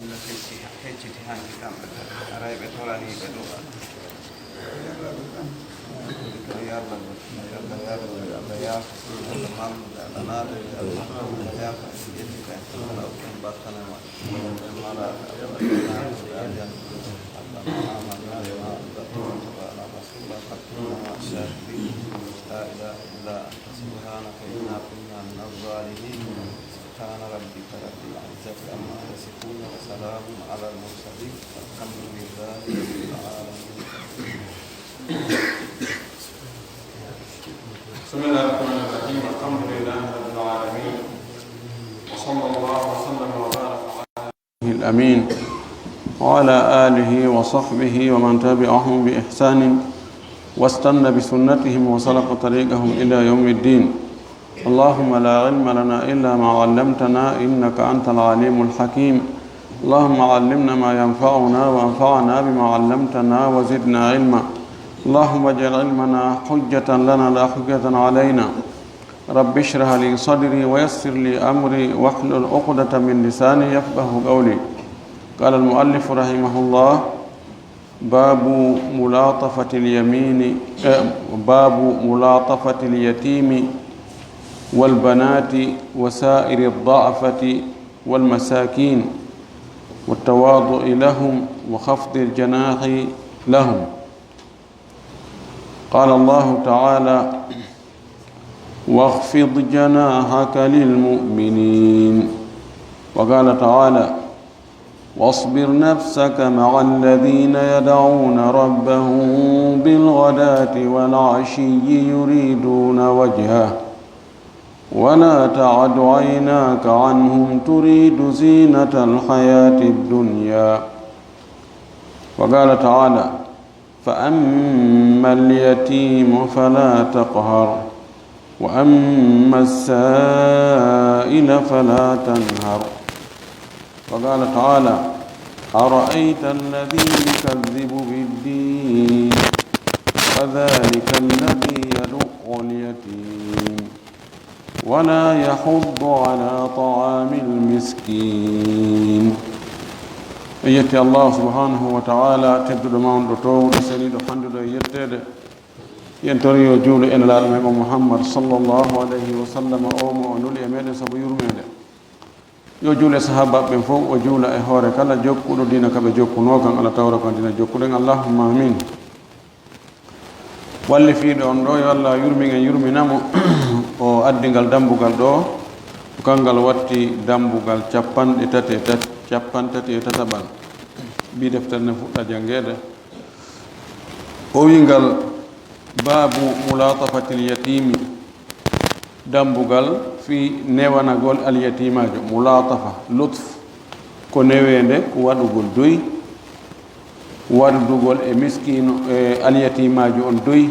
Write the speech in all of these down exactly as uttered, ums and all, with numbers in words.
Fecciti, fecciti hanki kamɓe ɓe, aray ɓe toranii ɓe ɗum. Ko yarda ɓe, yarda, yarda, yarda, yarda, yarda, yarda, yaafa, ƴettita en, wala ukken battane ma. En mala, yarda, yarda, yarda, yarda, yarda, yarda, yarda, لا إله إلا أنت سبحانك إنا كنا من الظالمين. سبحان ربك رب العزة عما يصفون وسلام على المرسلين والحمد لله رب العالمين. بسم الله الرحمن الرحيم. الحمد لله رب العالمين. وصلى الله وسلم وبارك على الأمين وعلى آله وصحبه ومن تبعهم بإحسان واستن بسنتهم وسلك طريقهم إلى يوم الدين. اللهم لا علم لنا إلا ما علمتنا إنك أنت العليم الحكيم. اللهم علمنا ما ينفعنا وانفعنا بما علمتنا وزدنا علما. اللهم اجعل علمنا حجة لنا لا حجة علينا. رب اشرح لي صدري ويسر لي أمري واحلل عقدة من لساني يفقه قولي. قال المؤلف رحمه الله: باب ملاطفة اليمين، آه، باب ملاطفة اليتيم والبنات وسائر الضعفة والمساكين والتواضع لهم وخفض الجناح لهم. قال الله تعالى: واخفض جناحك للمؤمنين. وقال تعالى: واصبر نفسك مع الذين يدعون ربهم بالغداة والعشي يريدون وجهه ولا تعد عيناك عنهم تريد زينة الحياة الدنيا. وقال تعالى: فأما اليتيم فلا تقهر، وأما السائل فلا تنهر. وقال تعالى: أرأيت الذي يكذب بالدين، فذلك الذي يدع اليتيم، ولا يحض على طعام المسكين. En yetti Allah subhanahu wa ta'ala, tedduɗo, mawnuɗo, toowuɗo, seniiɗo, hannduɗo e yetteede. Yen tori yo juulu e Nelaaɗo men o Muhammad sallallahu alayhi wa sallam, o mo o nuli e meɗen sabu yurmeende. Yo juulu e sahaabaaɓe ɓen fof, o juula e hoore kala jokkuɗo diina ka ɓe jokkunoo kan, Allah tawra ko diina jokkuɗen. Allahumma amin. Wallifiiɗo on ɗo, yo Allah yurmin en, yurmina mo, o addi ngal dambugal ɗo, ko kanngal watti dambugal capanɗe tati e tati, capantati e tataɓal. Mbi deftere ne fuɗɗa janngeede. O wi ngal: baabu mulaatafatil yatiimi, dambugal fii newanagol alyatiimaajo. Mulaatafa, lutf, ko neweende, ko waɗugol doy, waɗugol e miskiino, e alyatiimaajo on doy,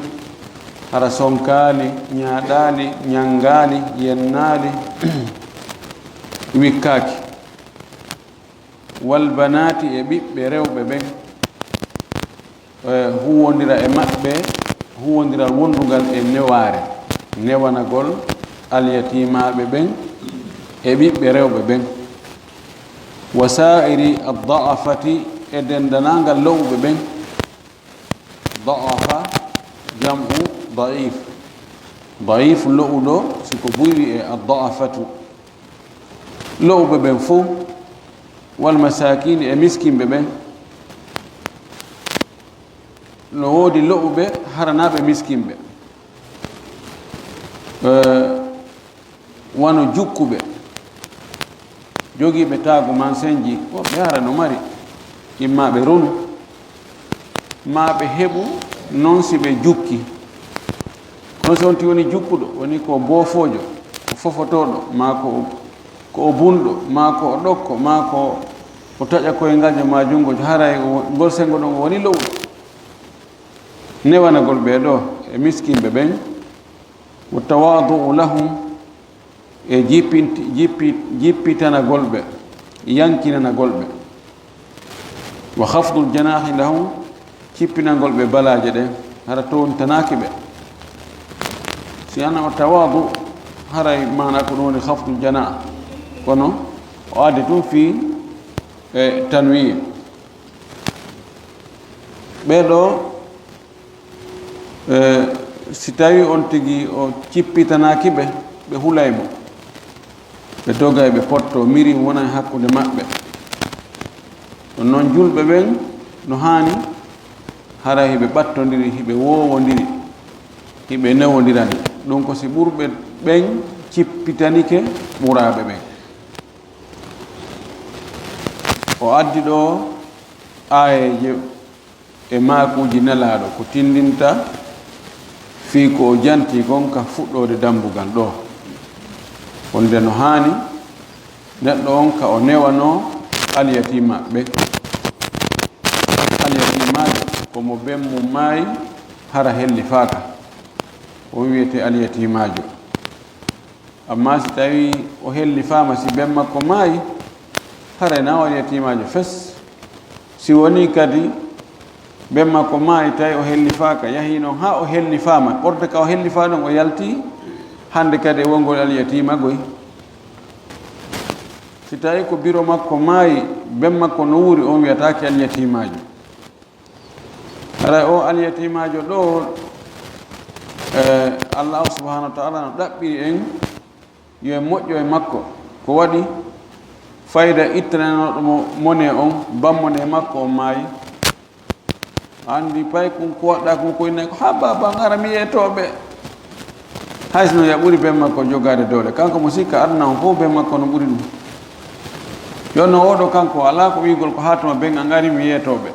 hara sonkaali, ñaaɗaali, ñanngaali, yennaali, wikkaaki. Wal banaati, e ɓiɓɓe rewɓe ɓen, e huwondira e maɓɓe, huwondiral wondugal e newaare, newanagol alyatiimaaɓe ɓen e ɓiɓɓe rewɓe ɓen. Wa saa'iri ad-da'afati, e denndaangal lo'uɓe ɓen. Da'afa, jam'u da'if. Da'if, lo'uɗo, si ko buy wi'e ad-da'afatu. Lo'uɓe ɓen fof, wal masaakiini, e miskinɓe ɓen. No woodi lo'uɓe haranaaɓe miskinɓe. Eh, wano jukkuɓe, jogiiɓe taagu mansenji, woɓɓe hara no mari, imma ɓe ronu, maa ɓe heɓu non si ɓe jukki. Kono so on tigi woni jukkuɗo, woni ko boofoojo, ko fofotooɗo, maa ko, ko o bunɗo, maa ko o ɗokko, maa ko o taƴa koyngaljo maa junngo, haray o, ngol senngo ɗon o woni lo'uɗo. Newanagol ɓee ɗoo e miskinɓe ɓen, wa tawaadu'u lahum, e jippinti-, jippi-, jippitanagol ɓe, yankinanagol ɓe. Wa khafdul janaahi lahum, cippinangol ɓe balaaje ɗen, hara tooñtanaaki ɓe. Si ana o tawaadu, haray maana ko ɗum woni khafdul janah. Kono o addi ɗum fii e tanwiin. Ɓee ɗoo, e, si tawii on tigi o cippitanaaki ɓe, ɓe hulay mo, ɓe dogay, ɓe pottoo, mirin wonay hakkunde maɓɓe. Ɗum noon, julɓe ɓen no haani hara hiɓe ɓattondiri, hiɓe woowondiri, hiɓe newondirani. Ɗum ko si ɓurɓe ɓen cippitanike ɓuraaɓe ɓen. O addi ɗoo aayeeje e maakuuji Nelaaɗo ko tinndinta fii ko o jantii kon ka fuɗɗoode dambugal ɗoo, wonde no haani neɗɗo on ka o newanoo alyatiima ɓe. Alyatimaajo ko mo ben mum maayi hara hellifaaka, on wiyetee alyatimaajo. Ammaa si tawii o hellifaama, si ben makko maayi, haray na o alyatimaajo fes. Si wonii kadi ben makko maayi, tawi o hellifaaka, yahii non haa o hellifaama, ɓorde ka o hellifaa ɗon o yaltii, hannde kadi e wongol alyatiima goy. Si tawii ko biro makko maayi, ben makko no wuuri, on wiyataake alyatiimaajo. Haray o alyatiimaajo ɗoo, e, Allaahu subhaanahu wa ta'aalaa no ɗaɓɓiri en yo en moƴƴo e makko. Ko waɗi? Fayda ittananooɗo mo monee on, bammonee makko on maayi. Anndi paykun ko waɗɗaa kon, ko inne ko, "Haa baaba, ngara mi yeetoo ɓe." Hay sinno ya ɓuri ben makko jogaade doole, kanko mo sikka aduna on fof ben makko no ɓuri ɗum. Yo no oo ɗoo kanko, alaa ko wi'ugol ko haa tuma ben a ngari mi yeetoo ɓe.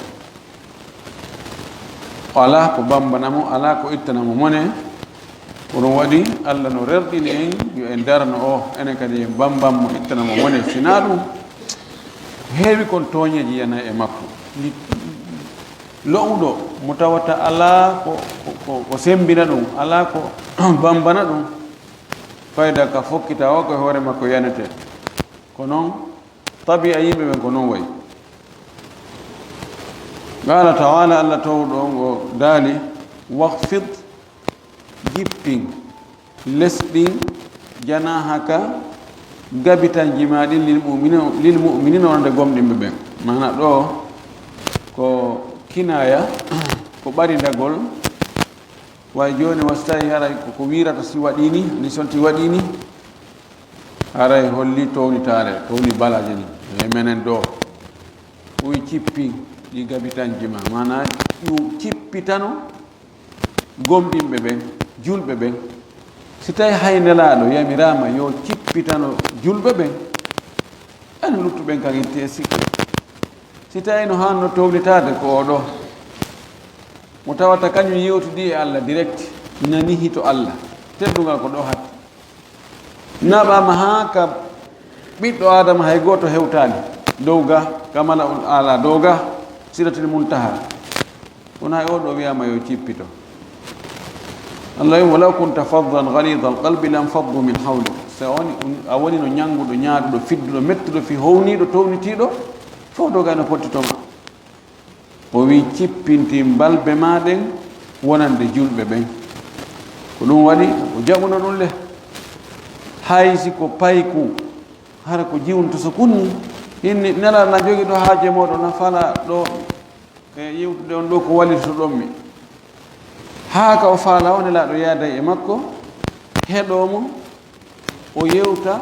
O alaa ko bambana mo, alaa ko ittana mo monee. Ko ɗum waɗi Alla no rerɗini en yo en darano o, enen kadi en bamban mo, ittana mo monee. Si naa ɗum, ko heewi kon tooñeeji yana e makko. Ndi lo'uɗo mo tawata alaa ko, ko, ko, ko sembina ɗum, alaa ko bambana ɗum, fayda ka fokkita o ko e hoore makko yanete. Ko noon, tabi'a yimɓe ɓen ko noon wayi. Qaala ta'aalaa, Alla Toowɗo on o daali, "Waxfid, jippin, lesɗin, janaahaka, gabitanji maa ɗin, lil mu'miniina, lil mu'miniina, wonande gomɗinɓe ɓen." Maana ɗoo ko kinaaya, ko ɓarindagol. Way jooni, wa si tawii haray ko, ko wiirata si waɗii nii, ni sonti waɗii nii, haray holli townitaare, towni balaaje nii. E menen ɗoo, ɓuy cippi ɗi gabitanji maa, maanaa ƴu-, cippitano gomɗinɓe ɓen, julɓe ɓen. Si tawii hay Nelaaɗo yamiraama yo cippitano julɓe ɓen, enen luttuɓe ɓen kan itti e sikka. Si tawii no haanno townitaade ko oo ɗoo, mo tawata kañum yewtidii e Alla direct, nanii hito Alla, teddungal ko ɗoo hatti. Naɓaama haa ka ɓiɗɗo Aadama hay gooto hewtaani, dow ga, ka Mala'ul A'laa, dow ga, Sidratil Muntahaa. Kono hay oo ɗoo wiyaama yo cippito. Alla wi'i, "Walaw kunta faddan ghalidal qalbi lanfaddu min hawlik." Si a woni, a woni no ñannguɗo, ñaaɗuɗo, fidduɗo, mettuɗo, fii howniiɗo, townitiiɗo, fof dogay no pottito ma. O wi'i, "Cippintin balbe maa ɗen wonande julɓe ɓen." Ko ɗum waɗi o jaɓuno ɗum le. Hay si ko payku, hara ko jiwnuto so kunni, hinni Nelaaɗo na jogii ɗoo haaje mooɗon, na fala ɗoo e yewtude on ɗoo ko wallitotoɗon mi. Haa ka o faala o, Nelaaɗo yaaday e makko, heɗoo mo, o yewta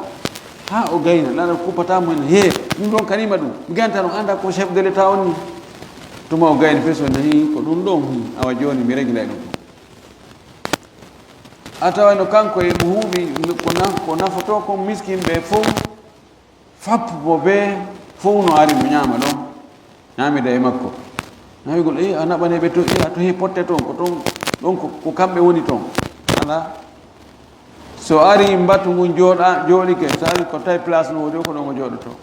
haa o gayna. Nelaaɗo kuppataa mo heen, "Hee, ɗum ɗoon kanima ɗum, mi gaynata ɗum, anndaa ko chef de l'État on nii." Tuma o gayni fes o nani ko ɗum ɗoon, "Hum, awa jooni mi reglay ɗum." A taway no kanko e mo huuɓi ko na-, ko nafotoo kon miskinɓe fof, fappu mo bee fof no ari no ñaama ɗon, ñaamida e makko. Nawigol, "E, a naɓanee ɓe to, e, a to he potte toon, ko toon, ɗon ko, ko kamɓe woni toon." Alaa. So ari mbatu ngun jooɗa, jooɗike, so ari ko tawi place no woodi o, ko ɗon o jooɗotoo.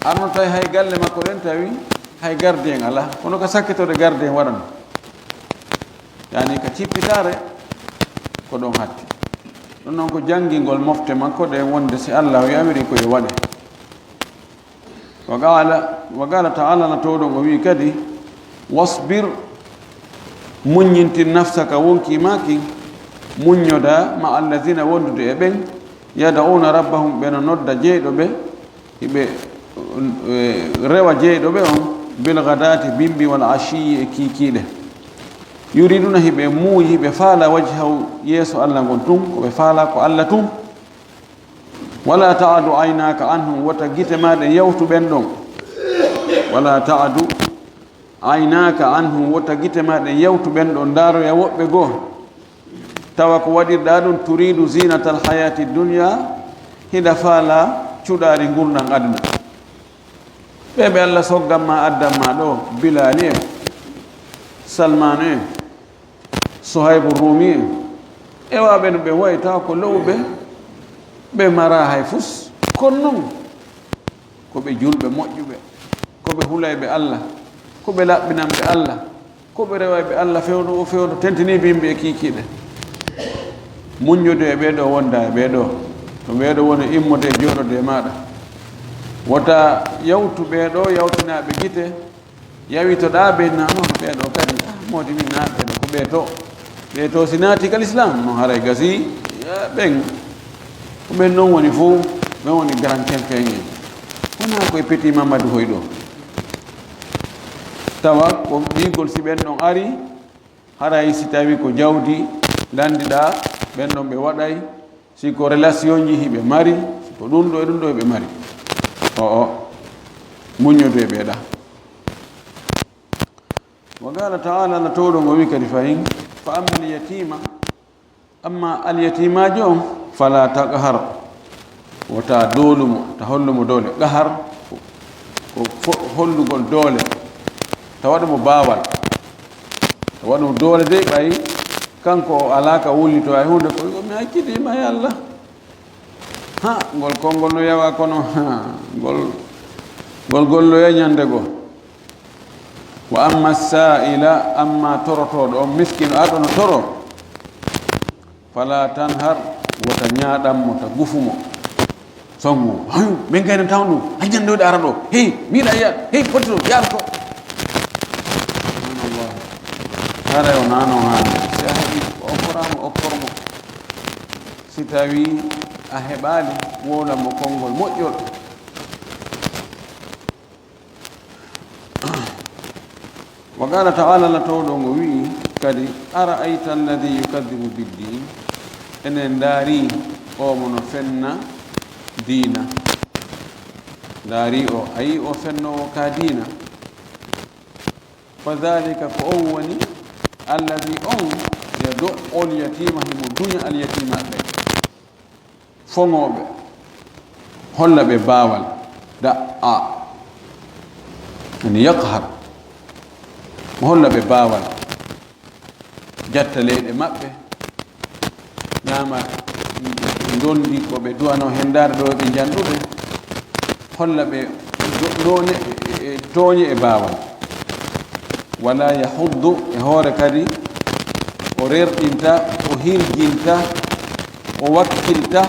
Arno tawi hay galle makko ɗen tawi hay gardien alaa. Kono ka sakkitorde gardien waɗano. Yani ka cippitaare ko ɗon hatti. Ɗum noon ko janngingol mofte makko ɗe wonde si Allaahu yamiri ko yo waɗe. Wa qaala, wa qaala ta'aalaa, na towɗo o wi'i kadi, "Wasbir, muññintin nafsaka, wonkii maa kin, muññoda, ma'a allaziina, wondude e ɓen, yad'uuna rabbahum, ɓe no nodda jeyɗo ɓe, hiɓe eh, rewa jeyɗo ɓe on, bil ghadaati, bimbi, wal ashiyyi, e kiikiiɗe. Yuriduna, hiɓe muuyi, hiɓe faala, wajhahu, yeeso Allah ngon tun, ko ɓe faala ko Allah tun. Wala ta'du aynaka anhum, wota gite ma ɗen yawtu ɓen ɗon. Wala ta'du aynaka anhum, wota gite ma ɗen yawtu ɓen ɗon, ndaaroya woɓɓe goo. Tawa ko waɗirɗa ɗum, turidu zinatal hayati dunya, hiɗa faala cuɗaari ngurndan aduna. Ɓe ɓe Allah soggan ma, addan ma ɗo, Bilali en, Salmanu en, Suhaybu Rumi en, e waɓe no ɓe wayi, tawa ko lowɓe, ɓe mara hay fus. Kono non, ko ɓe julɓe moƴƴuɓe, ko ɓe hulayɓe Allah, ko ɓe laɓɓinanɓe Allah, ko ɓe rewayɓe Allah fewndo o fewndo, tentini bimbi e kiikiiɗe. Muññude e ɓee ɗoo, wonda e ɓee ɗoo, to ɓee ɗoo woni, immude, jooɗode e maaɗa. Wota yawtu ɓee ɗoo, yawtinaaɓe gite, yawitoɗaa ɓe, na, non, ɓee ɗoo kadi, ah, moodi min, na, ɓee ɗoo ko ɓee to. Ɓee to si naati ka Lislaam, no haray gasi, eh, ɓen. Ko ɓen non woni fof, ɓen woni grand quelqu'un en. Wonaa ko e Petit Mamadou hoy ɗoo. Tawa ko ɓiigol, si ɓen ɗon ari, haray si tawi ko jawdi lanndiɗaa, ɓen ɗon ɓe waɗay, si ko relationji hiɓe mari, si ko ɗum ɗo e ɗum ɗo hiɓe mari. O, o, muññodu e ɓeeɗa. Wa qala ta'ala, Allah towɗo ngo wi kadi fahin, fa amma al yatima, amma al yatimaajo on, fala taqhar, wota doolumo, ta hollumo doole. Qahar ko, ko fo-, hollugol doole, ta waɗumo baawal, ta waɗumo doole dey, ɓay kanko o alaa ka wullito hay huunde, ko mi accidiima e Allah. Ha, ngol konngol no yawa, kono, ha, ngol, ngol golloya ñande goo. Wa amma sa'ila, amma torotooɗo on, miskino arɗo no toro, fala tanhar, wota ñaaɗan mo, ta gufu mo. Songu, hayu, min kay no tawon ɗum, hay ñande woni ara ɗo, hey, miɗa yiya, hey, foti to, yaar to. Subhanallah. Haray o nano haani, si a heɓi, o okkoraama, okkor mo. Si tawi a heɓaali, wowlan mo konngol moƴƴol. Wa qala ta'ala, Allah towɗo ngo wi'i kadi, ara'ayta alladhi yukadhdhibu biddin, enen ndaari o mo no fenna diina. Ndaari o, ayi o fennoowo ka diina. Fa dhalika, ko on woni, alladhi, on, yadu'u al yatima, himo duña al yatima ɓe. Foŋooɓe, holla ɓe baawal, da a, yani yaqhar, holla ɓe baawal, jatta leyɗe maɓɓe, ñaama ndondi ko ɓe du'anoo henndaare ɗo ɓe njanɗude, holla ɓe do-, noone e, e, e tooñe e baawal. Wala yahuddu, e hoore kadi, o rerɗinta, o hirjinta, o wakkilta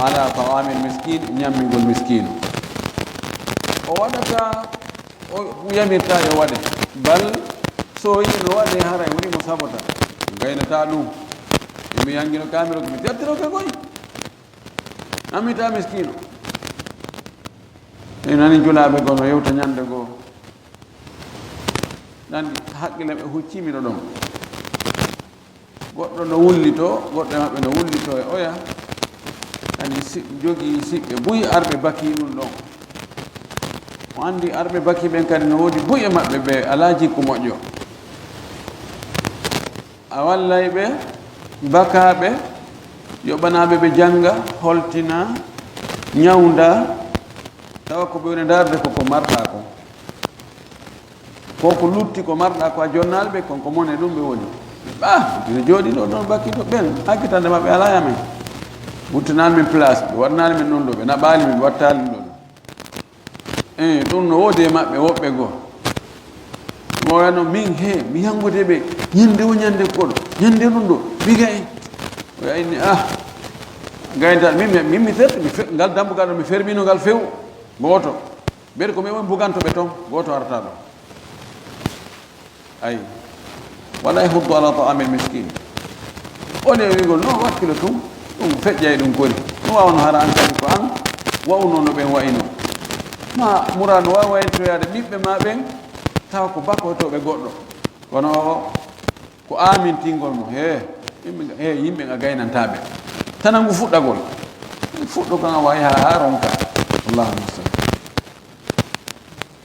ala ta'amil miskin, ñammingol miskiino. O waɗata, o yamirta yo waɗe. Bal, so o yii no waɗe, haray woni mo sabota. Gaynata ɗum. E mi yangino kamiro ko mi jattiro ka koy. Amita miskiino. E nani julaaɓe goo no yewta ñande goo. Nani haqqille ɓe huccii mi ɗo ɗon. Goɗɗo no wullitoo, goɗɗo e maɓɓe no wullitoo e oya. Nani si-, jogii siɓɓe buy arɓe bakii ɗum ɗon. O anndi arɓe bakii ɓen kadi no woodi buy e maɓɓe ɓe alaa jikku moƴƴo. A wallay ɓe, bakaaɓe, yoɓanaaɓe ɓe jannga, holtina, ñawnda, tawa ko ɓe woni ndaarde ko ko marɗaa ko. Ko ko lutti ko marɗaa ko a jonnaali ɓe, kon ko mone ɗum ɓe woni. Ɓa, ina jooɗi ɗo ɗon bakkiito ɓen, hakkitande maɓɓe alaa e amen. Wuttanaali min place, ɓe waɗanaali min ɗum ɗo, ɓe naɓaali min, ɓe wattaali ɗum ɗo. Eh, ɗum no woodi e maɓɓe woɓɓe goo. Mo wayno min, he, mi yanngude ɓe, ñande o ñande koɗo, ñande ɗum ɗo, mi ga'i. O yayni, ah, gaynta, min, min, min mi ferti, mi fe-, ngal dambugal ɗo mi fermino ngal few, gooto. Mbeɗa ko min woni buganto ɓe toon, gooto arata ɗo. Ayi. Wala yahuddu ala ta'amil miskin. Ole wi'gol no wakkilo tun, ɗum feƴƴay ɗum kori. No waawno hara an kadi ko an wa'uno no ɓen wa'ino. Ma mura no waawa waylitoyaade ɓiɓɓe ma ɓen, tawa ko bakoytooɓe goɗɗo. Kono o, ko aamintingol mo, he, yimɓe nga, he, yimɓe nga gaynantaa ɓe. Tana ngu fuɗɗagol. Fuɗɗo kan a waawi haa, haa ronka. Allahu musta'an.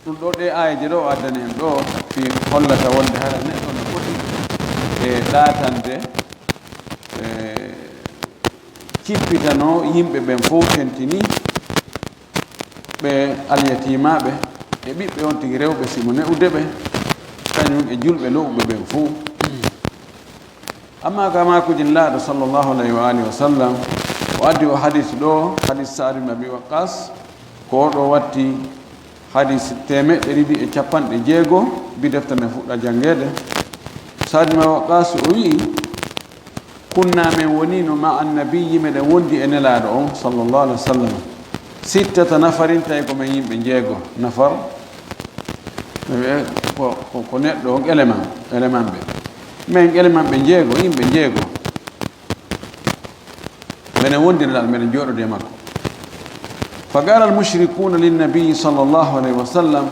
Ɗum ɗo, ɗe aayeeje ɗo o addani en ɗo, fi hollata wonde hara neɗɗo no foti e ɗaatande, e cippitano yimɓe ɓen fof tentini, ɓe alyatimaaɓe e ɓiɓɓe on tigi rewɓe, si mo ne'ude ɓe, kañum e julɓe lo'uɓe ɓen fof. Amma ka maakuji Nelaaɗo sallallahu alayhi wa alihi wa sallam, o addi o hadis ɗo, hadis Sa'd ibn Abi Waqqas, ko o ɗo watti hadis teemeɗɗe ɗiɗi e capanɗe jeego, bi deftere nde fuɗɗa janngeede. Sa'd ibn Abi Waqqas o wi'i, "Kunna, men wonino, ma annabiyyi, meɗen wondi e Nelaaɗo on, sallallahu alayhi wa sallam, sittata nafarin, tawi ko men yimɓe jeego." Nafar, ko, ko, ko neɗɗo on, élément, élément ɓe. Men élément ɓe jeego, yimɓe jeego. Meɗen wondi e Nelaaɗo, meɗen jooɗodi e makko. Fa qala al mushrikuna lin nabiyyi sallallahu alayhi wa sallam,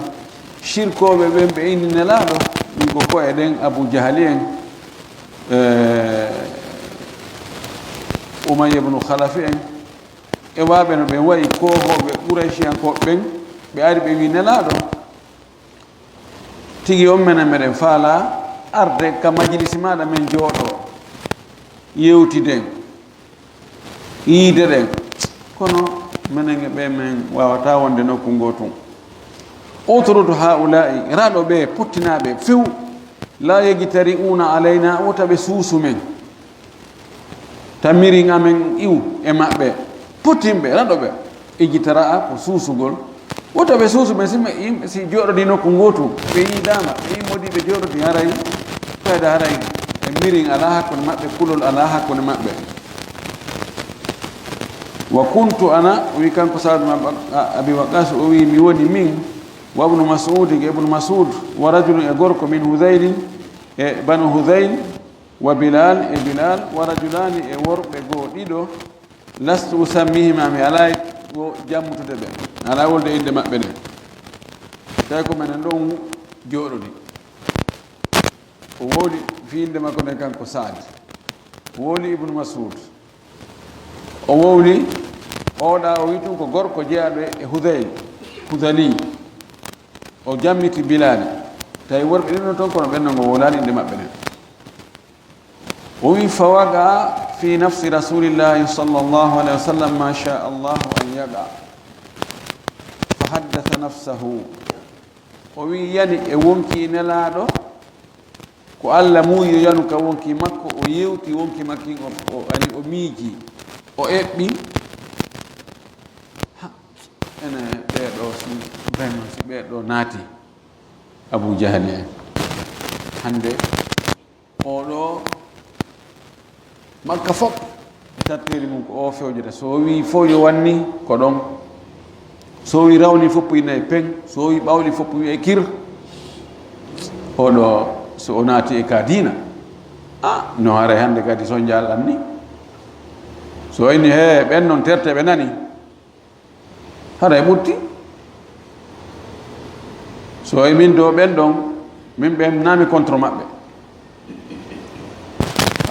shirkooɓe ɓen ɓe inni Nelaaɗo, ɗum ko ko'e ɗen Abu Jahali en, eh, Umayya ibn Khalafi en, e waaɓe no ɓen wa'i koohooɓe Qurayshiyankooɓe ɓen, ɓe ari ɓe wi Nelaaɗo, tigi on menen meɗen faala arde ka majlisi maaɗa men jooɗo, yewtiden, yiide ɗen. Kono menen e ɓe men waawata wonde nokku ngoo tun. Utrud haula'i, raɗo ɓe, pottinaa ɓe few. La yajtari'una alayna, wota ɓe suusu men. Tamirin amen iw e maɓɓe. Pottin ɓe, raɗo ɓe. Ijtara'a ko suusugol. Wota ɓe suusu ɓe, si ɓe yimɓe, si jooɗodii nokku ngootu, ɓe yiidaama, ɓe yii modiiɓe jooɗodii, haray, fayda haray, e mirin alaa hakkunde maɓɓe, kulol alaa hakkunde maɓɓe. Wa kuntu ana, o wi kanko Saadu ma Ba-, a-, Abi Waqqas, o wi mi woni min, wa Ibnu Mas'ud, e Ibnu Mas'ud, wa rajulun, e gorko, min Hudayl, e Banu Hudayl, wa Bilal, e Bilal, wa rajulani, e worɓe goo ɗiɗo, lastu usammihima, mi alaa wo jammutude ɓe, mi alaa wolde innde maɓɓe ɗen. Tawi ko menen ɗon jooɗodi. O wowli fi innde makko nden kanko Saad. O wowli Ibnu Mas'ud. O wowli, oɗa o wi tun ko gorko jeyaaɗo e Hudayl, Hudali. O jammiti Bilali. Tawi worɓe ɗiɗo ton kono ɓen non o wowlani innde maɓɓe ɗen. O wi, "Fa waqa fi nafsi Rasulillahi sallallahu alayhi wa sallam ma sha Allahu an yaqa." Fa haddatha nafsahu. O wi, yani e wonki Nelaaɗo, ko Allah muuyi o yanu ka wonki makko, o yewti wonki makkin, o, o, ani o miiji, o eɓɓi. Ha, ene ɓee ɗo, si, vraiment, si ɓee ɗo naati Abu Jahali en. Hannde, oɗo Makka fof e tatteeri mum ko o fewjata. So o wii fof yo wanni ko ɗon. So o wii rawni fof ina e peng. So o wii ɓawli fof wi'e kir. Oɗo so o naati e ka diina. Ah, no haray hannde kadi so njaal anni. So o inni he ɓen non terte ɓe nani. Haray ɓurti. So e min ɗo ɓen ɗon, min ɓen nami contre maɓɓe.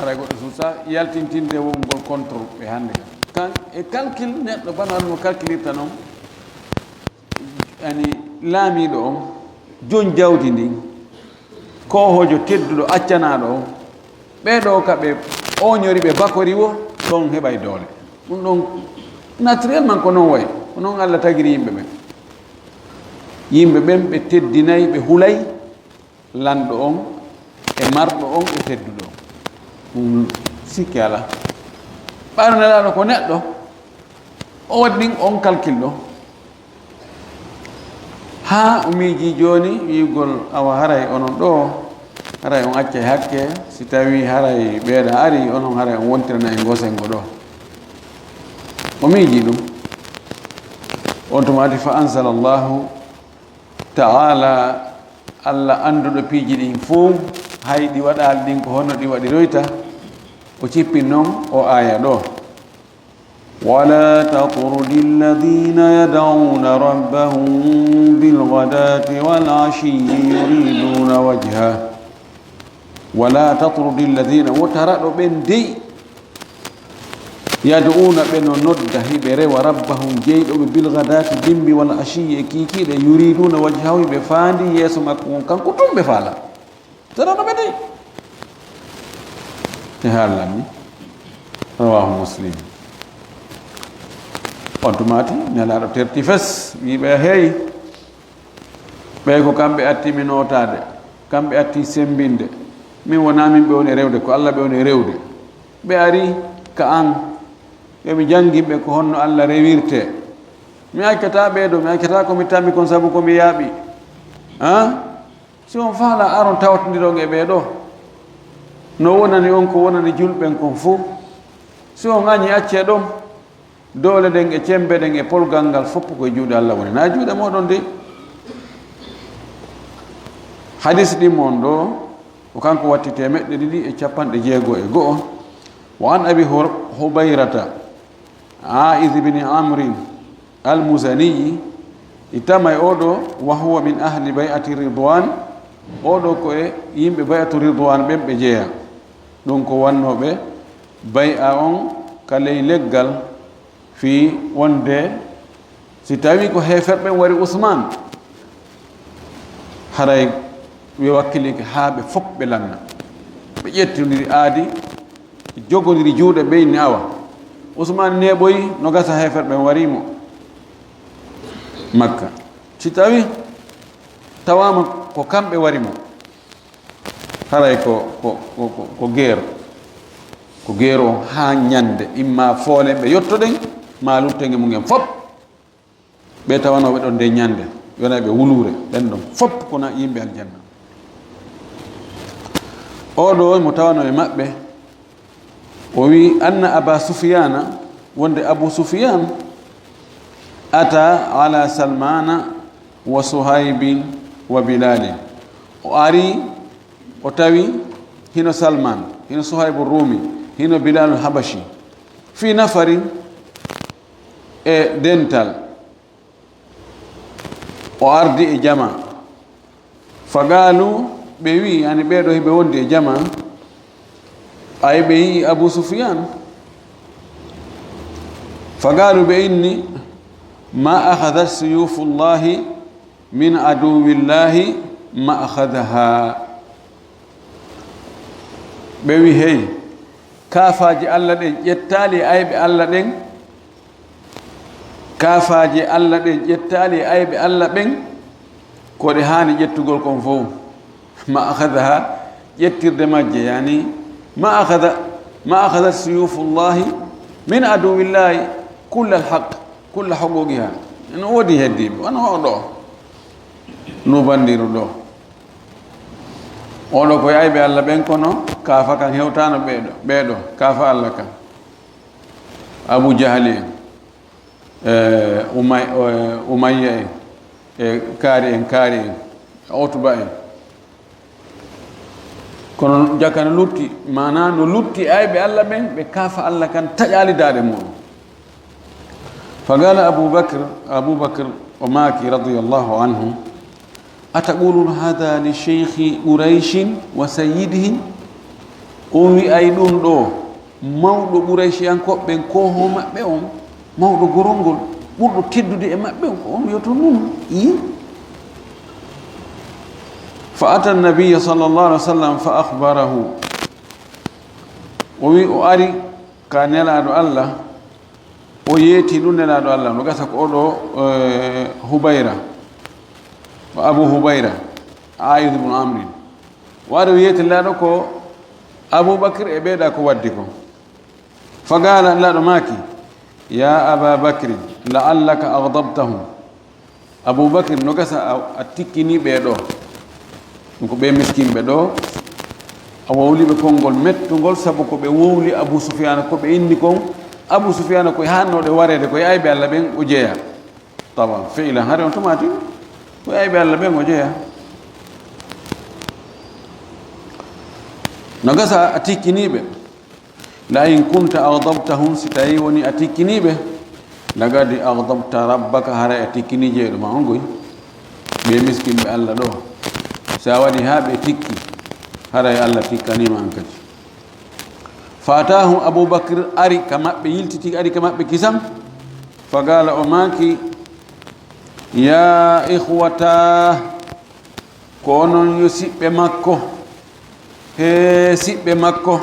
Haray goɗɗo suusa yaltintinde wongol contre ɓe hannde. Kan, e calcul neɗɗo bana no calculirta non, ani laamiiɗo on, jon jawdi ndin, koohoojo tedduɗo accanaaɗo on, ɓee ɗoo ka ɓe ooñori, ɓe bakori wo, ɗon heɓay doole. Ɗum ɗon, naturellement, ko non wayi. Ko non Allah tagiri yimɓe ɓen. Yimɓe ɓen, ɓe teddinay, ɓe hulay lanɗo on e marɗo on e tedduɗo on. Ɗum sikke alaa. Ɓayro Nelaaɗo ko neɗɗo, o waɗi ɗin on calcul ɗo. Haa o miijii jooni wi'ugol, awa, haray onon ɗoo, haray on accay hakke, si tawii haray ɓeeɗa arii, onon haray on wontiranay ngoo senngo ɗoo. O miijii ɗum. On tuma waɗi fa anzala Allahu ta'ala, Alla annduɗo piiji ɗin fow, hay ɗi waɗaali ɗin ko honno ɗi waɗiroyta, o cippin non o aaya ɗoo. ولا تطرد الذين يدعون ربهم بالغداة والعشي يريدون وجهه ولا تطرد الذين, wota raɗu ɓen dey, يدعون, ɓe no nodda, hiɓe rewa, ربهم, jeyɗo ɓe, بالغداة, bimbi, والعشي, e kiikiiɗe, يريدون وجهه, hiɓe faandi yeeso makko ngon, kanko tun ɓe faala. Tara no ɓe dey. E haallan ni. رواه مسلم. On tuma ti, Nelaaɗo terti fes, wi'i ɓe, "Hey, ɓe ko kamɓe atti mi nootaade, kamɓe atti semmbinde. Min wonaa min ɓe woni rewde, ko Alla ɓe woni rewde. Ɓe ari ka an, yo mi janngin ɓe ko honno Alla rewirtee. Mi accataa ɓee ɗoo, mi accataa ko mi tammi kon sabu ko mi yaaɓi. Ah? Si on faalaa, aron tawtondiron e ɓee ɗoo. No wonani on ko wonani julɓe ɓen kon fow. Si on ŋañii, accee ɗon. Doole ɗen e cemmbe ɗen e polgal ngal fof ko e juuɗe Alla woni, na juuɗe mooɗon de." Hadis ɗimmo on ɗoo, ko kanko watti teemeɗɗe ɗiɗi e capanɗe jeego e go'o. وعن أبي هر-، هبيرة عائذ بن عمرو المزني, i tama e oo ɗoo, وهو من أهل بيعة الرضوان, oo ɗoo ko e yimɓe bay'atu Ridwaan ɓen ɓe jeyaa. Ɗum ko wannooɓe bay'a on ka ley leggal, fii wonde si tawii ko heeferɓe ɓen wari Usmaan, haray ɓe wakkilike haa ɓe fof ɓe lanna. Ɓe ƴettondiri aadi, ɓe jogondiri juuɗe, ɓe inni, "Awa, Usmaan neeɓoyi, no gasa heeferɓe ɓen warii mo Makka." Si tawii tawaama ko kamɓe wari mo, haray ko, ko, ko, ko, ko geero. Ko geero on haa ñande, imma foolen ɓe yottoɗen, maa lutten e mum en fof. Ɓe tawanooɓe ɗon nde ñande, yonayɓe wuluure, ɓen ɗon fof ko na yimɓe aljanna. Oo ɗoo mo tawanoo e maɓɓe, o wi'i, "أن أبا سفيان, wonde Abu Sufyaan, أتى على سلمان وصهيب وبلال." O ari, o tawi hino Salman, hino Suhaybu Rumi, hino Bilalul Habashi, في نفر, e dental, o ardi e jama. فقالوا, ɓe wi'i, yani ɓee ɗoo hiɓe wondi e jama, ay ɓe yi'i Abu Sufyaan. فقالوا, ɓe inni, "ما أخذت سيوف الله من عدو الله مأخذها." Ɓe wi'i, "Hey, kaafaaje Alla ɗen ƴettaali e ayɓe Alla ɗen, kaafaaje Alla ɗen ƴettaali e ayɓe Alla ɓen, ko ɗe haani ƴettugol kon fow." مأخذها, ƴettirde majje, yani, "ما أخذ، ما أخذت سيوف الله من عدو الله كل الحق، كل حقوقها." No woodi heddiiɓe, wano oo ɗoo. Luubandiiru ɗoo. Oo ɗoo ko e ayɓe Alla ɓen, kono kaafa kan hewtaano ɓee ɗoo, ɓee ɗoo, kaafa Alla kan. Abu Jahali en, e, Umay-, e, Umayya en, e, kaari en, kaari en, Utba en. Kono jaka no lutti, maanaa no lutti ayɓe Alla ɓen, ɓe kaafa Alla kan taƴaali daaɗe muɗum. فقال أبو بكر, Abu Bakr o maaki, رضي الله عنه, "أتقولون هذا لشيخ قريش وسيدهم؟" On wi'ay ɗum ɗoo mawɗo Qurayshiyankooɓe ɓen, koohoo maɓɓe on, mawɗo gorongol, ɓurɗo teddude e maɓɓe on, ko on wi'oto ɗum? Ii. فأتى النبي صلى الله عليه وسلم فأخبره. O wi, o ari ka Nelaaɗo Alla, o yeeti ɗum Nelaaɗo Alla, no gasa ko oo ɗoo, eh, Hubayra, ko Abu Hubayra, Aa'id ibn Amrin. O ari o yeeti Nelaaɗo ko Abu Bakr e ɓee ɗoo ko waddi ko. فقال, Nelaaɗo maaki, "يا أبا بكر، لعلك أغضبتهم." Abu Bakr, no gasa a, a tikkinii ɓee ɗoo. Ɗum ko ɓee miskinɓe ɗoo. A wowli ɓe konngol mettungol sabu ko ɓe wowli Abu Sufyaana, ko ɓe inni kon. Abu Sufyaana ko e haannooɗe wareede, ko e ayɓe Alla ɓen o jeyaa. Tawa, fe'ilan, hari on tuma ti, ko e ayɓe Alla ɓen o jeyaa. No gasa a tikkinii ɓe. La in kunta aghdabtahum, si tawi woni a tikkiniiɓe, lagadi aghdabta rabbaka, haray a tikkini jeyɗo ma on goy. Ɓe miskinɓe Allah ɗo, si a waɗi haa ɓe tikki, haray Allah tikkaniima an kadi. Fa atahum Abubakr, ari ka maɓɓe, yiltiti, ari ka maɓɓe kisan. Fa qala, o maaki, ya ikhwata, ko onon yo siɓɓe makko, he siɓɓe makko,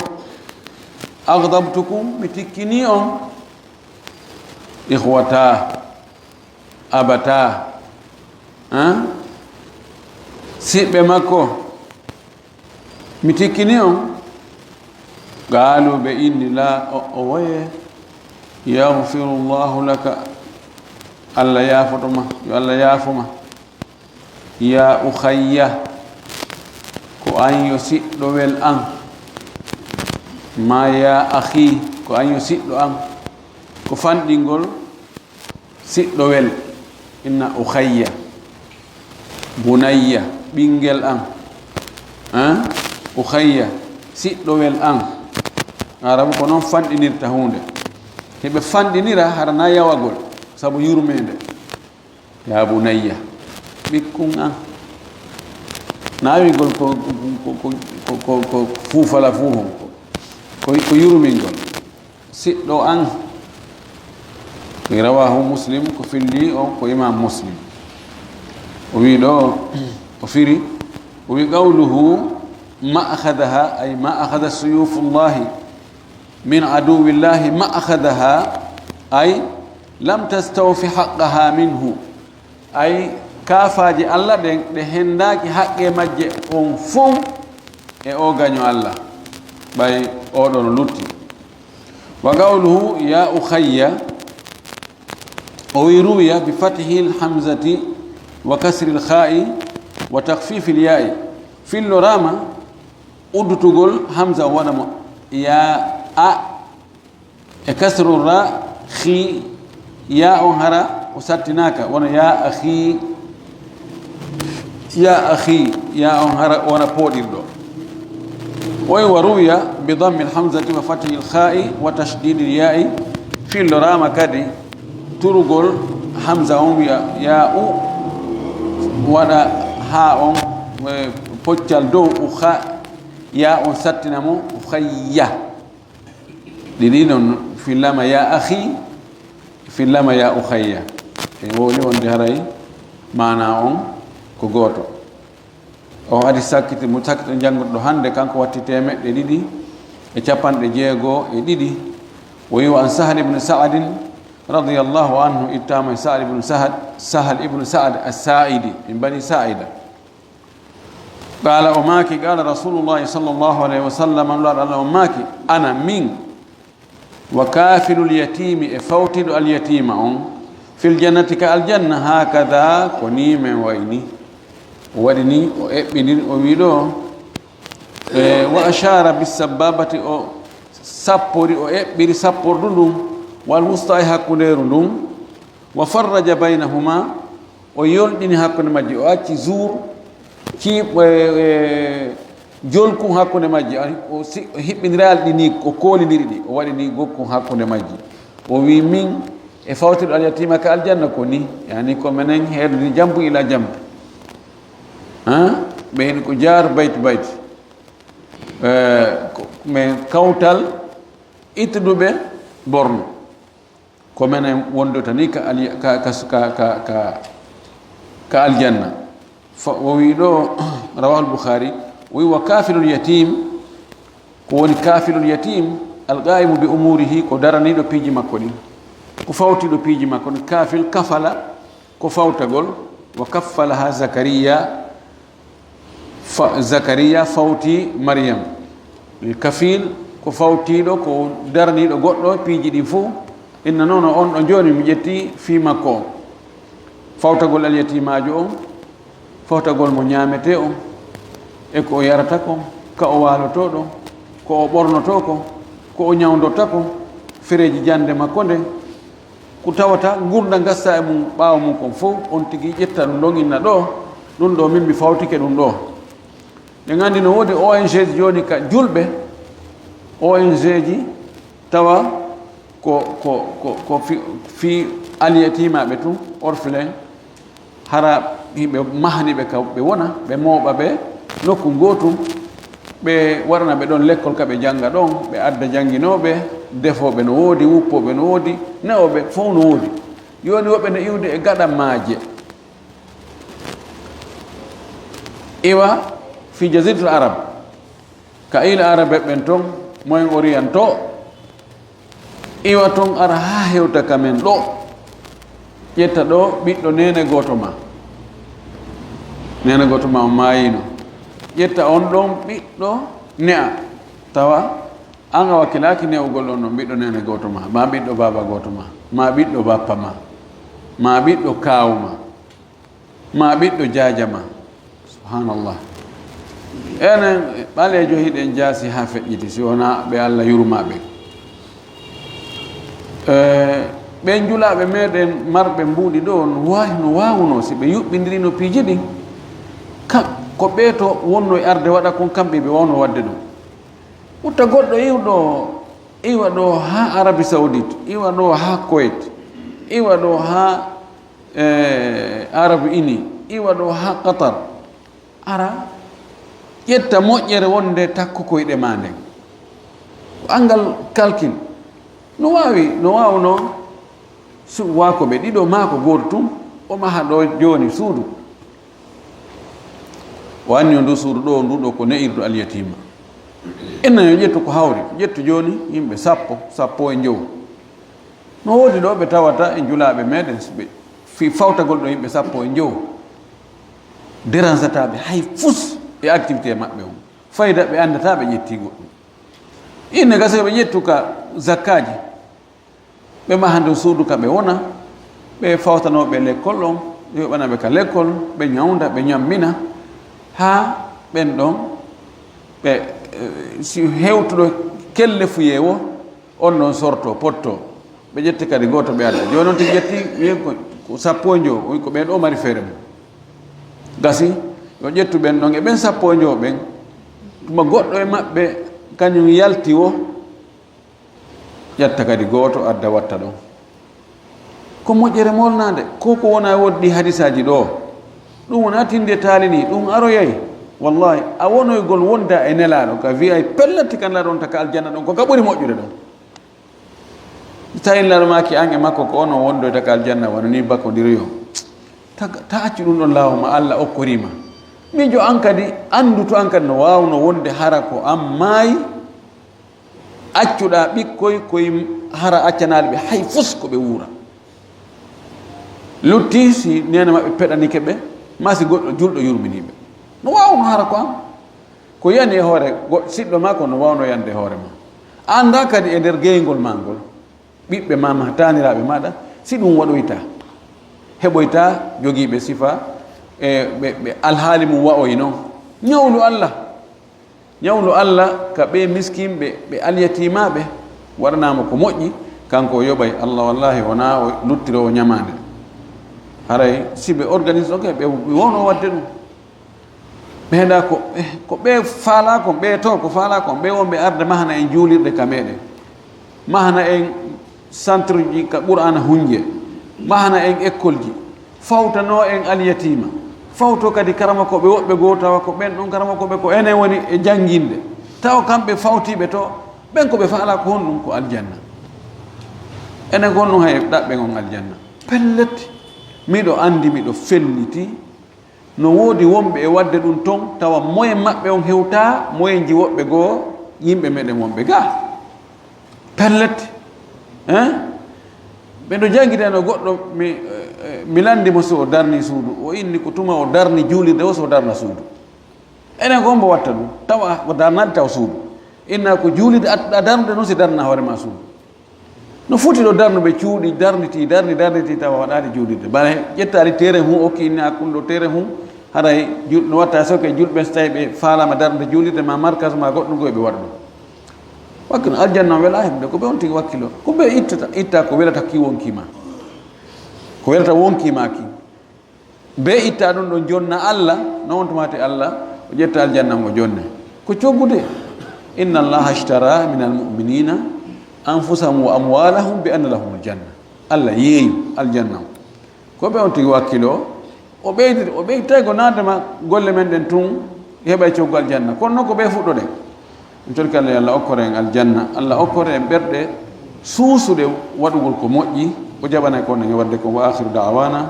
aghdabtukum, mi tikkini on, ikhwata, abata, han? Siɓɓe makko, mi tikkini on. Qaalu, ɓe inni, la, o, o woye, yaghfirullahu laka, Allah yaafoto ma, yo Allah yaafo ma. Ya ukhayya, ko an yo siɗɗowel an. Ma ya akhi, ko an yo siɗɗo an. Ko fanɗingol siɗɗowel. Inna ukhayya, bunayya, ɓinngel an. An? Ukhayya, siɗɗowel an. Arabu ko noon fanɗinirta huunde. Heɓe fanɗinira hara na yawagol, sabu yurmeende. Ya bunayya, ɓikkun an. Na wi'gol ko, ko, ko fuufala fuu hon ko, ko, ko yurmingol. Siɗɗo an. Rawahu Muslim, ko filli o, ko Imam Muslim. O wi ɗo, o firi, o wi qawluhu, ma akhadhaha, ay ma akhadha suyufullahi min aduwillahi ma akhadhaha, ay lam tastawfi haqqaha minhu, ay kaafaaje Allah ɗen ɗe henndaaki haqqe majje on fow e o gaño Allah, ɓay oɗo no lutti. Wa qawluhu ya ukhayya, o wi ruwiya bi fathil hamzati wa kasril kha'i wa takhfifil ya'i, filloraama uddutugol hamza o waɗa mo ya a, e kasru ra, khi, ya on hara o sattinaaka, wona ya akhi, ya akhi, ya on hara wona pooɗirɗo. Oy wa ruwiya bi dammil hamzati wa fathil kha'i wa tashdidil ya'i, filloraama kadi turugol hamza on wi'a ya u, waɗa ha on, e, poccal dow u kha, ya on sattina mo, ukhayya. Ɗiɗi non, fillama ya akhi, fillama ya ukhayya. E wowli wonde haray maana on ko gooto. O hadis sakkiti, mo sakkiti jannguɗo hannde, kanko watti teemeɗɗe ɗiɗi e capanɗe jeego e ɗiɗi. O wi an Sahal ibn Sa'adin radiyallahu anhu, ittama e Sahal ibn Sa'ad, Sahal ibn Sa'ad as-Sa'idi, min bani Sa'ida. Qala, o maaki, qala Rasulullahi sallallahu alayhi wa sallam, Nulaaɗo Allah on maaki, ana min, wa kafilul yatimi, e fawtiiɗo alyatiima on, fil jannati, ka aljanna, hakada, ko ni men wayni. O waɗi ni, o eɓɓindiri, o wi ɗo, e, wa ashara bis sababati, o sappori, o eɓɓiri sappordu ndun, wal wusta, e hakkundeeru ndun, wa farraja baynahuma, o yolɗini hakkunde majji, o acci zuur, ci, e, e, jolkun hakkunde majji, a, o si-, o hiɓɓindiraali ɗi ni, o koolindiri ɗi, o waɗi ni gokkun hakkunde majji. O wi min, e fawtirɗo alyatima ka aljanna ko ni, yani ko menen heedodi jambu ila jambu. Ha? Ɓe heni ko jaar bayt bayt. E, ko, men kawtal ittuduɓe borno. Ko menen wondota ni ka ali-, ka, ka, ka, ka, ka, ka aljanna. Fa, o wi ɗo, rawahu al-Bukhari, o wi wa kafilul yatim, ko woni kafilul yatim, al-qa'imu bi umurihi, ko daraniiɗo piiji makko ɗin. Ko fawtiiɗo piiji makko ɗin. Kafil, kafala, ko fawtagol, wa kaffalaha Zakariya, fa-, Zakariya fawti Maryam. Kafil, ko fawtiiɗo, ko daraniiɗo goɗɗo piiji ɗin fof. Inna noon on ɗo jooni mi ƴetti fii makko on. Fawtagol alyatimaajo on, fawtagol mo ñaametee on, e ko o yarata kon, ka o waalotoo ɗon, ko o ɓornotoo kon, ko o ñawndorta kon, fereeji jannde makko nde, ko tawata ngurndan gassa e mum ɓaawo mum kon fof, on tigi ƴetta ɗum ɗon inna ɗoo, ɗum ɗoo min mi fawtike ɗum ɗoo. Ɗen anndi no woodi O N G ji jooni ka julɓe, O N G ji Tawa ko, ko, ko, ko fi, fi alyatimaaɓe tun, orphelin, hara yimɓe mahani ɓe ka ɓe wona, ɓe mooɓa ɓe nokku ngootu, ɓe waɗana ɓe ɗon lekkol ka ɓe jannga ɗon, ɓe adda jannginooɓe, defooɓe no woodi, wuppooɓe no woodi, ne'ooɓe fow no woodi. Jooni woɓɓe no iwde e gaɗa maaje. Iwa fi Jaziratul Arab, ka île arabe ɓen ton, Moyen Orient to, iwa ton ara haa hewta ka men ɗo. Ƴetta ɗo ɓiɗɗo neene gooto ma. Neene gooto ma o maayino. Ƴetta on ɗon ɓiɗɗo ne'a. Tawa an a wakkilaaki ne'ugol on ɗon ɓiɗɗo neene gooto ma, ma ɓiɗɗo baaba gooto ma, ma ɓiɗɗo bappa ma, ma ɓiɗɗo kaawu ma, ma ɓiɗɗo jaaja ma. Subhanallah. Enen ɓaleejo hiɗen jaasi haa feƴƴiti, si wonaa ɓe Allah yurmaa ɓe. Eh, ɓen julaaɓe meɗen marɓe mbuuɗi ɗo, no waawi, no waawunoo si ɓe yuɓɓindirino piiji ɗin, ka, ko ɓee to wonno e arde waɗa kon, kamɓe ɓe waawno waɗde ɗum. Utta goɗɗo iwɗo, iwa ɗo haa Arabie Saoudite, iwa ɗo haa Kuwait, iwa ɗo haa, eh, Arabes Unis, iwa ɗo haa Qatar. Ara, ƴetta moƴƴere wonde takko koyɗe ma nden. Ko anngal calcul. No waawi, no waawno su-, waa ko ɓe ɗiɗo maa ko gooto tun, o maha ɗo jooni suudu. O anni o ndu suudu ɗo, ndu ɗo ko ne'irdu alyatima. Enna yo ƴettu ko hawri, ƴettu jooni yimɓe sappo, sappo e njowo. No woodi ɗo ɓe tawata e njulaaɓe meɗen, so ɓe fi fawtagol ɗo yimɓe sappo e njowo, dérangeata ɓe hay fus e activité maɓɓe on. Fayda ɓe anndataa ɓe ƴettii goɗɗum. Inne gasa ɓe ƴettu ka zakkaaji, ɓe maha nden suudu ka ɓe wona, ɓe fawtanoo ɓe lekkol on, ɓe yoɓana ɓe ka lekkol, ɓe ñawnda, ɓe ñammina, haa ɓen ɗon, ɓe, eh, si hewtuɗo kelle fuyee wo, on ɗon sorto, potto. Ɓe ƴetti kadi gooto ɓe adda. Jooni on tigi ƴetti, wiyen ko, ko sappo e njowo, o wi ko ɓen ɗo mari feere mum. Gasi, yo ƴettu ɓen ɗon e ɓen sappo e njowo ɓen. Tuma goɗɗo e maɓɓe, kañum yalti wo, ƴetta kadi gooto adda watta ɗon. Ko moƴƴere molnaande, ko ko wona woodi ɗi hadisaaji ɗo. Ɗum wona tinde taalini, ɗum aroyay. Wallahi, a wonoygol wonda e nelaaɗo, ka V I P pellatti kan laaɗon taka aljanna ɗon, ko ka ɓuri moƴƴude ɗon. Tawi nelaaɗo maaki an e makko ko ono wondoyta ka aljanna, wano ni bakondiriyo. Ta, ta accu ɗum ɗon laawo ma Allah okkorima. Miijo an kadi, anndu to an kadi no waawno wonde hara ko an maayi, accuɗaa ɓikkoy koye hara accanaali ɓe hay fus ko ɓe wuura. Lutti si neene maɓɓe peɗanike ɓe, maa si goɗɗo julɗo yurminii ɓe. No waawno hara ko an. Ko yani e hoore go-, siɗɗo maa ko no waawno yande e hoore maa. A anndaa kadi e nder geyngol maa ngol, ɓiɓɓe maa, maa taaniraaɓe maaɗa, si ɗum waɗoyta. Heɓoyta jogiiɓe sifa, e ɓe, ɓe alhaali mum wa'oyi non. Ñawlu Allah. Ñawlu Allah ka ɓee miskinɓe, ɓe alyatiimaaɓe, waɗanaa mo ko moƴƴi, kanko o yoɓay. Allah wallaahi wonaa o luttiroowo ñamaande. Haray si ɓe organise oke, ɓe wonoo waɗde ɗum. Ɓe heɗa ko, ko ɓe faalaa kon, ɓe to ko faalaa kon, ɓe wonɓe arde mahana en juulirɗe ka meɗen. Mahana en centre ji ka Qur'aana hunje, mahana en école ji, fawtanoo en alyatiima, fawto kadi karamokooɓe woɓɓe goo tawa ko ɓen ɗon karamokooɓe ko enen woni e jannginde. Tawa kamɓe fawtiiɓe to, ɓen ko ɓe faalaa ko honɗum? Ko aljanna. Enen ko honɗum hay ɗaɓɓen on aljanna? Pellet, miɗo anndi, miɗo felliti, no woodi wonɓe e waɗde ɗum ton, tawa moyen maɓɓe on hewtaa moyenji woɓɓe goo yimɓe meɗen wonɓe gaa. Pellet, hein? Ɓe no janngitano goɗɗo, mi, eh, mi lanndi mo si o darni suudu. O inni ko tuma o darni juulirde o, so o darna suudu. Enen ko hombo watta ɗum? Tawa ko darnaade taw suudu. Inna ko juulirde attuɗaa darnude noon si darna hoore ma suudu. No foti ɗo darnuɓe cuuɗi, darnitii, darni, darnitii, tawa waɗaali juulirde. Bana ƴettaali terrain hun, okki inna hakkunde ɗo terrain hun, haray jul-, no watta soke julɓe, so tawi ɓe faalaama darnude juulirde ma markas ma goɗɗum, ko ɓe waɗa ɗum. Wakki no aljanna o welaa heɓude, ko ɓe on tigi wakkilo. Ko ɓe ittata, itta ko welata ki wonki ma. Ko welata wonki ma ki. Be itta ɗum ɗon jonna Allah, no on tumati Allah, o ƴetta aljanna mo jonne. Ko coggude. Inna Allaha ashtara minal mu'minina أنفسهم وأموالهم بأن لهم الجنة. Allah yeeyi aljanna on. Ko ɓe on tigi wakkilo, o ɓeydi, o ɓeydi tawi ko naade ma golle men ɗen tun, heɓay coggu aljanna. Kono non ko ɓe fuɗɗoɗen. En torki Allah, yo Allah okkore en aljanna. Allah okkore en ɓerɗe suusuɗe waɗugol ko moƴƴi. O jaɓanay ko on e wadde ko. وآخر دعوانا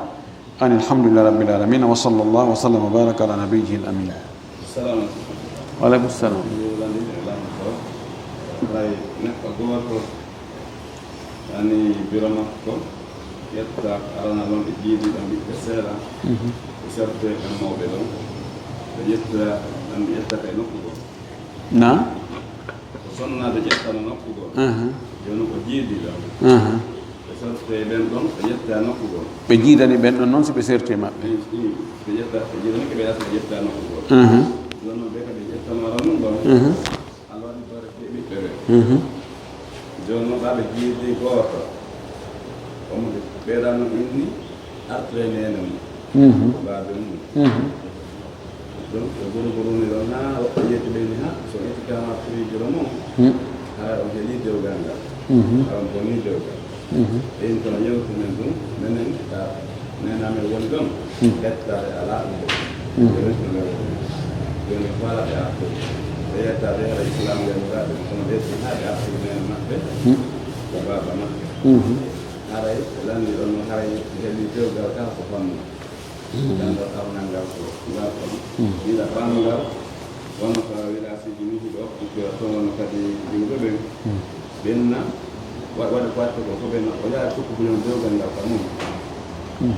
أن الحمد لله رب العالمين، وصلى الله وسلم وبارك على نبيه الأمين. Salamu aleykum. Wa aleykum salam. Yo Allah lanndin e laamɗo. Hay neɗɗo gooto ani biro makko ƴetta arana ɗon ɓe jiidi ɗon ɓiɓɓe seeɗa. Mhm. Ɓe serte ɓen mawɓe ɗon. Ɓe ƴetta ɗon ɓe ƴetta kay nokku goo. Na? Ko sonnaajo ƴettano nokku goo. Aha. Jooni ko jiidi ɗon. Aha. Ɓe serte ɓen ɗon, ɓe ƴetta nokku goo. Ɓe jiidani ɓen ɗon non si ɓe serti e maɓɓe. I, i, ɓe ƴetta, ɓe jiidani ɓe ƴetta, ɓe ƴetta nokku goo. Aha. Jooni non ɓe kadi ƴettano ara mum ɗon. Aha. Allah waɗi bare ɓe ɓiɓɓe ɓe. Mhm. Jooni non ɓa ɓe jiidi gooto. Omo ɓe ɓeyɗa non inni artire neene mum. Mhm. Ko baabe mum. Mhm. Donc, e guruguru ni ɗon, haa woɓɓe yetti ɓe ni, ha, so itti kama prix biro mum, hmm, hara on heɓi dewgal ngal. Mhm. Hara on bonni dewgal. Mhm. Ɓen kono yewti men ɗum, menen ka nena men woni ɗon, hmm, ƴettaade alaa ɗum ɗo. Hmm. Ɓe resi no ngal woni. Jooni ko faalata artude. Ɓe yettaade hara Islam ngal muraade, kono ɓe si haa ɓe artude nena maɓɓe, hmm, ko baaba maɓɓe. Mhm. Haray, ɓe lanni ɗon, haray heɓi dewgal kala ko fannu. Ganndal arnal ngal ko ngal ɗon. Mm. Ina ɓanngal, wonno ko wilaasiiji ni hiɗo, ɗo toon wonno kadi yimɓe ɓen. Mm. Ɓenna, wa-, waɗa ko watta ko, ko ɓenna, o yaha sukku buñol dewgal ngal ka mum. Mm.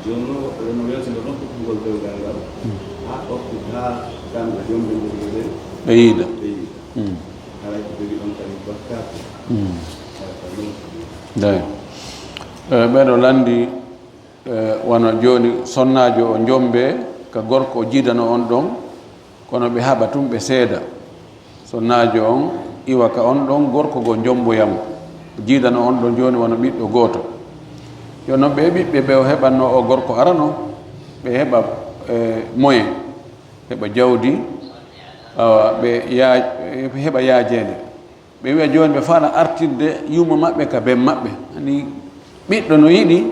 Jooni noon, woɓɓe ɓe no weltino ɗon sukkugol dewgal ngal. Mm. Haa oktu, haa kamɓe jomɓe nder ɓe ɓe yiida. Ɓe yiida. Mm. Haray ko jogi ɗon kadi bakkaatu. Mm. Haray ko ɗum. Day. Eh, ɓeɗo lanndi Eh, wano jooni, sonnaajo o jombe ka gorko o jiidano on ɗon, kono ɓe haɓa tun ɓe seeda. Sonnaajo on iwa ka on ɗon gorko goo jomboya mo. O jiidano on ɗon jooni wano ɓiɗɗo gooto. Yo non ɓe ɓiɓɓe ɓe o heɓanno o gorko arano, ɓe heɓa, eh, moyen, heɓa jawdi, awa, ɓe yaa-, ɓe heɓa yaajeende. Ɓe wi'a jooni ɓe faala artirde yumma maɓɓe ka ben maɓɓe. Ani ɓiɗɗo no yiɗi,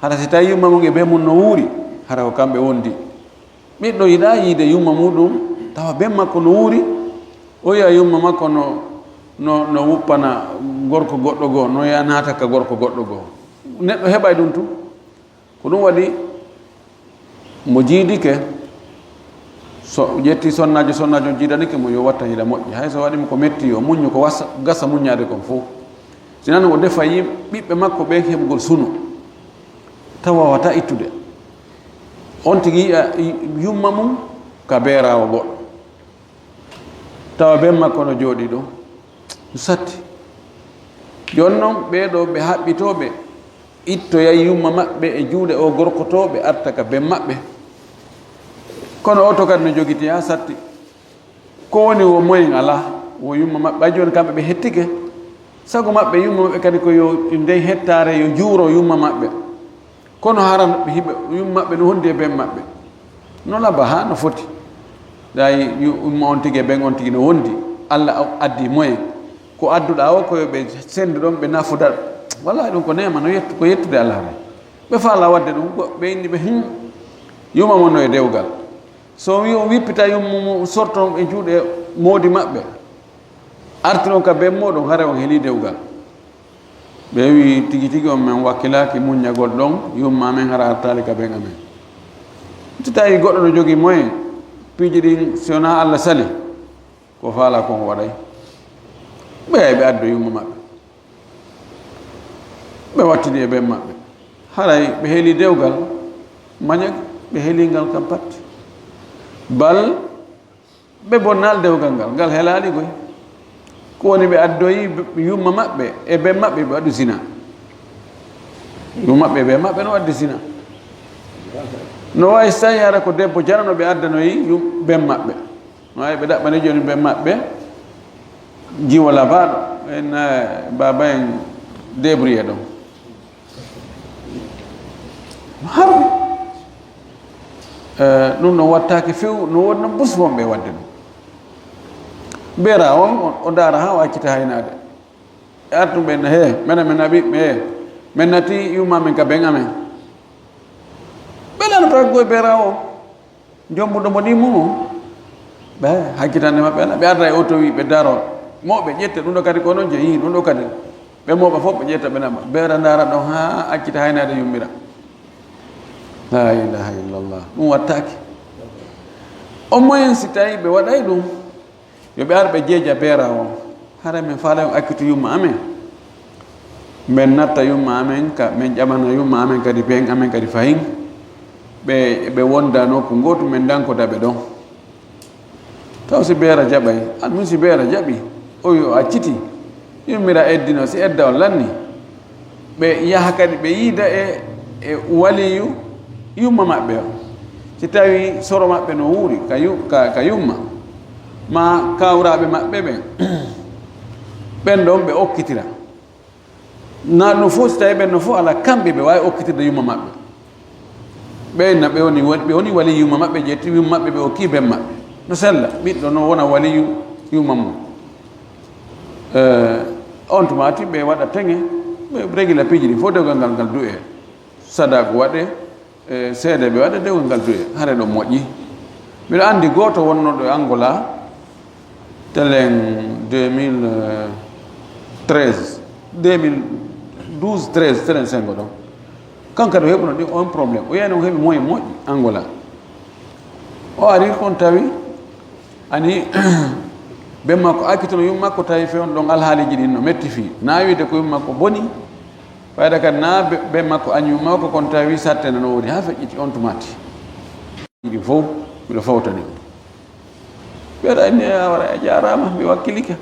hara si tawi yumma mum e ben mum no wuuri, hara ko kamɓe wondi. Ɓiɗɗo yiɗaa yiide yumma muɗum, tawa ben makko no wuuri, o yi'a yumma makko no, no, no wuppana gorko goɗɗo goo, no yaha naata ka gorko goɗɗo goo. Neɗɗo heɓay ɗum tun. Ko ɗum waɗi mo jiidike, so ƴetti sonnaajo, sonnaajo on jiidanike mo, yo watta hila moƴƴi. Hay so waɗi mo ko metti, yo muññu ko wasa, gasa muññaade kon fof. Sinan o defa yim-, ɓiɓɓe makko ɓen heɓugol sunu, tawa wawata ittude. On tigi yi'a yumma mum ka beeraawo goɗɗo. Tawa ben makko no jooɗii ɗon, no satti. Jooni non, ɓee ɗoo ɓe haɓɓitooɓe ittoyay yumma maɓɓe e juuɗe oo gorko too, ɓe arta ka ben maɓɓe. Kono oo to kadi no jogitii haa satti. Ko woni wo moyen alaa, wo yumma maɓɓe. Ɓay jooni kamɓe ɓe hettike. Sago maɓɓe, yumma maɓɓe kadi ko yo ndey hettaare yo juuro yumma maɓɓe. Kono hara ɓe hiɓe, yumma maɓɓe no wondi e ben maɓɓe. No laba haa no foti. Day yu-, yumma on tigi e ben on tigi no wondi. Alla o addi moyen. Ko adduɗaa o ko yo ɓe sendu ɗon ɓe nafuda. Wallahi ɗum ko neema no yettu, ko yettude Alla hara. Ɓe faala waɗde ɗum, ko ɓe inni ɓe, "Hmm, yumma mon no e dewgal." So wi on wippita yumma mo sorto on e juuɗe moodi maɓɓe. Artiron ka ben moɗon hara on heli dewgal. Ɓe wi, "Tigi tigi on men wakkilaaki muññagol ɗon, yumma amen hara artaali ka ben amen." Si tawi goɗɗo no jogii moyen, piiji ɗin, si wonaa Alla sali, ko faala kon waɗay. Ɓe ay ɓe addo yumma maɓɓe. Ɓe wattidi e ben maɓɓe. Haray ɓe heli dewgal, maña ɓe heli ngal kam pat. Bal Ɓe bonnaali dewgal ngal, ngal helaali koy. Ko woni ɓe addoyi be-, yumma maɓɓe e ben maɓɓe ɓe waɗi zina. Yumma maɓɓe e ben maɓɓe no waɗde zina. No wayi so tawi hara ko debbo janano ɓe addanoyi yum-, ben maɓɓe. No wayi ɓe ɗaɓɓani jooni ben maɓɓe jiwo labaaɗo. En, eh, baaba en débrouillé ɗon. Har, eh, ɗum ɗon wattaake few, no woodno bus wonɓe waɗde ɗum. Beera on, o, o ndaara haa o accita haynaade. E artum ɓe, he, menen, men naɓi, he, men natti yumma men ka ben amen. Ɓe lano tawi koye beera o. Jombuɗo mo ɗi mum o. Ɓe hakkitande maɓɓe ala. Ɓe arda e oto wi, ɓe daro. Mo ɓe ƴetta ɗum ɗo kadi ko noon jeyi, ɗum ɗo kadi. Ɓe moɓa fof ɓe ƴetta ɓe naɓa. Beera ndaara ɗon haa accita haynaade yummira. La ilaha illallah. Ɗum wattaaki. Au moins si tawi ɓe waɗay ɗum, yo ɓe ar ɓe jeeja beera o. Hara min faala on accitu yumma amen. Min natta yumma amen, ka, min ƴamana yumma amen kadi, ben amen kadi fahin. Ɓe, ɓe wonda nokku gootu, min dankoda ɓe ɗon. Taw si beera jaɓay, an ɗum si beera jaɓi, o yo acciti. Yummira eddino, si edda on lanni. Ɓe yaha kadi ɓe yiida e, e waliyu yumma maɓɓe o. Si tawi soro maɓɓe no wuuri ka yu-, ka, ka yumma, ma kawraaɓe maɓɓe ɓen, ɓen ɗon ɓe okkitira. Na no fof, si tawi ɓen no fof ala, kamɓe ɓe waawi okkitirde yumma maɓɓe. Ɓe na ɓe woni, ɓe woni wali yumma maɓɓe, ƴetti yumma maɓɓe, ɓe okki ben maɓɓe. No sella, ɓiɗɗo no wona waliyu yumma mum. Eh, on tuma ti ɓe waɗa teŋe, ɓe régula piiji ɗi fof, dewgal ngal ngal du'e. Sadaaku waɗe, e seede ɓe waɗe, dewgal ngal du'e. Hare ɗo moƴƴi. Miɗo anndi gooto wonnooɗo e Angola, telen deux mille treize, deux mille douze, treize, telen sengo ɗon. Kanko kadi o heɓuno ɗi on problème. O yiyani o heɓi moyen moƴƴi Angola. O ari kon tawi ani ben makko accituno yumma makko, tawi fewndo ɗon alhaaliji ɗin no metti fii. Na wiide ko yumma makko boni, fayda kadi na be-, ben makko añi yumma makko, kon tawi sattene no woni haa feƴƴiti on tumati. Ɗin fof miɗo fawtani ɗum. Ɓeɗa inni a wara a jaaraama, mi wakkilike.